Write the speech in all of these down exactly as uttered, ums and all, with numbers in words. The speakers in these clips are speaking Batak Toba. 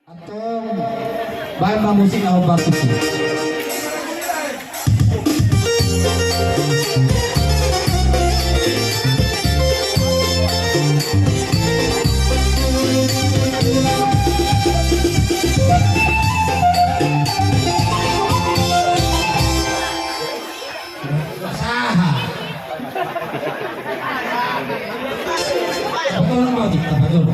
Antong, baen ma musik na hombar tusi. Saha? Apa kau nama kita, Pak Jul?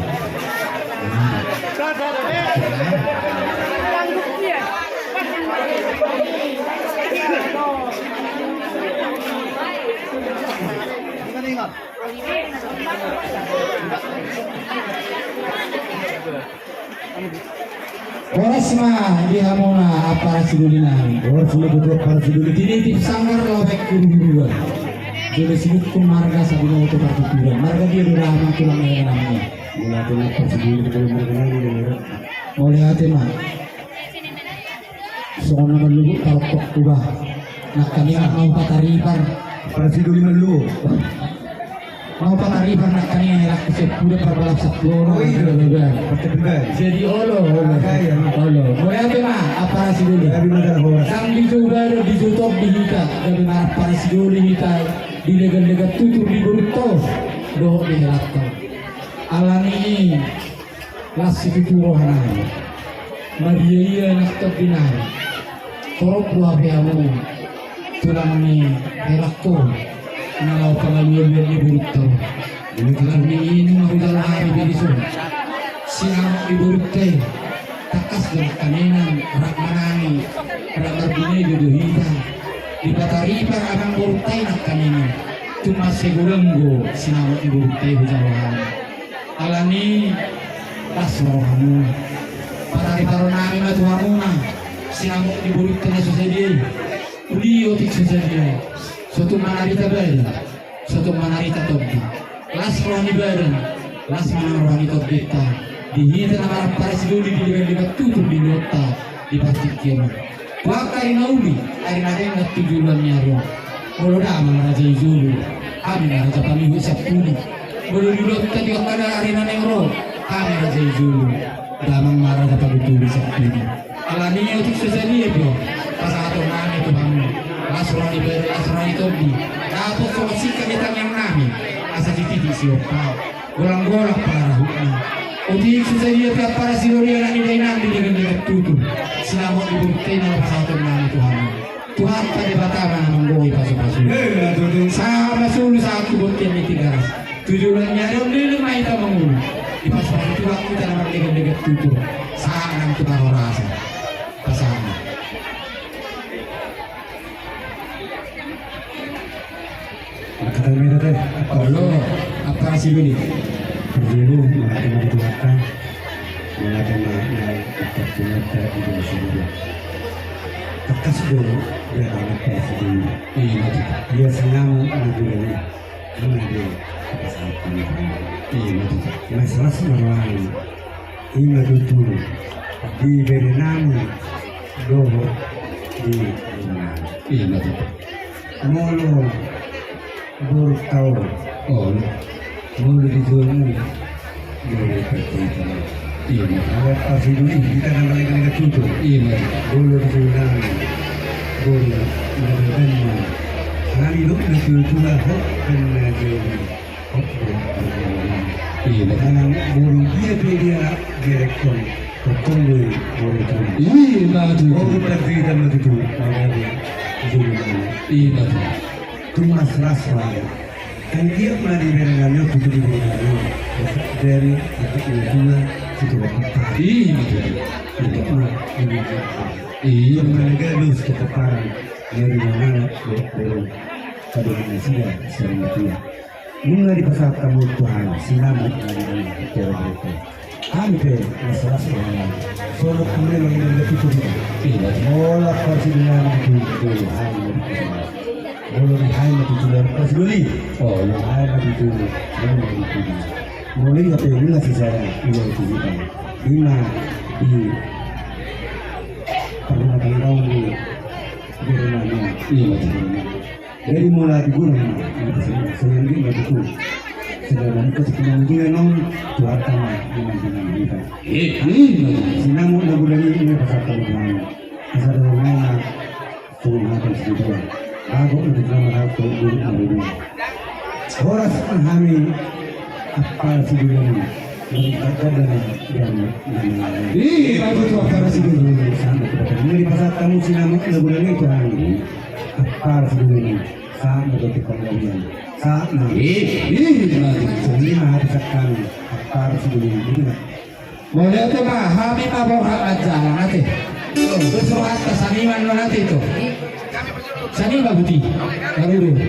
Horas ma di hamuna ampara sidoli nami. Horas ma di hamuna ampara sidoli. Tinitip sanggar lobek huruhuruan. Jolo sinungkun marga, sabinoto partuturan. Marga dia do da amang tulang nami. Mauliate ma ampara sidoli, marga nami. Mauliate ma. Songon na marlungun taroktok kuba. Nangkaningan mau pataripar. Ampara sidoli marlungun. Mau pataripar nangkaningan, hela tu sian puda parbalap sapuluh. Oh, iya. Jadi olo, olo. Iya, iya. Olo. Mauliate ma ampara sidoli. Iya, di mana horas? Ndang dijou badan, dijou tondi hita. Gabe marampara sidoli hita. Di legan-legan tutur di borunta dohot di helanta. Alani i. Las situtu rohanami. Maria-ia nang tondinami. Torop do hape hamu tulang ni helangku na laho pangalualuan ni borunta. Alani i nunga hujalo hami be dison sinamot ni borunta i. Tangkas do nangkaningan rap manangi, rap marbinego do hita. Dipataripar amang borunta i nangkaningan. Tung mansai godang do sinamot ni borunta i hujalo hami. Alani i las ma rohamuna. Patariparonami ma tu hamuna sinamot ni borunta na so sadia i. Uli otik so sadia i. So tung manarita badan, so tung manarita tondi. Las roha ni badan, las ma nang roha ni tondinta. Di hita na marampara sidoli di legan-legan tutur di luatta di partingkian on. Tu angka ari na uli, ari na denggan tu joloan ni ari on. Molo damang raja i jolo, hami ma raja pangihut sampulu. Molo di luatta di angka ari na naeng ro, hami raja i jolo, damang ma raja pangihut sampulu. Alani i otik so sadia i do pasahatonnami tu hamu. Las roha ni badan, las roha ni tondi. Dapot songon singkat ni tangiangnami asa tititi siompa. Golang-golang pangarahutna. Otik so sadia pe ampara sidoli anak ni dainang di legan-legan tutur. Sinamot ni borunta i na pasahatonnami tu hamu. Tuhanta Debata ma na manggohi pasu-pasu. Sahat ma solu sahat tu bontean ni Tigaras. Tu joloan ni ari on leleng ma hita mangolu. Dipasupasu Tuhan hita na marlegan-legan tutur. Sahat nang tu parhorasan. Pasahat ma. Mauliate ma, olo, ampara sidoli. Parjolo, mauliate ma di Tuhanta. Mauliate ma di Tuhanta di bawah sidoli. Tangkas do, dia anak ampara sidoli. Iya, betul. Dia sinamot na jolo i. Ima di, iya, betul. Mas ras marwani. Ima tutu di berenami dohot di berenami. Ima tutu. Molo borunta on. Olo. Molo di jolomu. Molo di parjolo. Ima. Adat pasiduli hita na malekat-lekat tutu. Ima. Molo di jolonami. Molo na berenami. Hami do na tutu ahok dan na jolo. Ima tutu. Manang molo dia pe dia direkon tongtong do i molo tu. Ima tutu. Molo tardida ma tutu. Ima tutu. Tung las-las ma. Kan dia ma di berengan tutu di berengan. Dari tutu. Ima tutu. Ima tutu. Ima. Ima. Manang gabe tutu paran. Dari mana? Dari. Kadang nasida sering dia. Nunga dipasahat hamu Tuhan, sinamot na di dalam hati. Hami pe, masalah soal. Solo kami lagi dari itu kita. Iya. Mola pasiduli tu hami. Molo di hami tu jolo pasiduli. Oh, na hami tu jolo. Molo di hami tu jolo. Molo di hami tu jolo. Ima di parna tanggaun di. Iya. Jadi molo di guru, selanjutnya betul. Sedangkan ikut sepenuh diri non Tuhan sama dengan kita. Eh, ini. Sinamot na bulan ini, ini pasal kamu. Pasal dengan mana? Songon hata sidua. Bagot na di dalam hal tu diri na di dalam. Horas hami apal sidua ni. Melibatkan dana dan lain-lain. Ih, bagus tu apal sidua ni. Sama kita. Ini di pasal kamu sinamot na bulan ini Tuhan. Apal sidua ni. Sama kita penggawean. Sama. Ih, ih, bagus. Jadi, nah, hati sakali. Apal sidua ni. Jadi, nah. Mauliate ma, hami ma borhat aja, ate. Bersurat ke saniman ma ate tu. Saniman buti. Lalu dulu.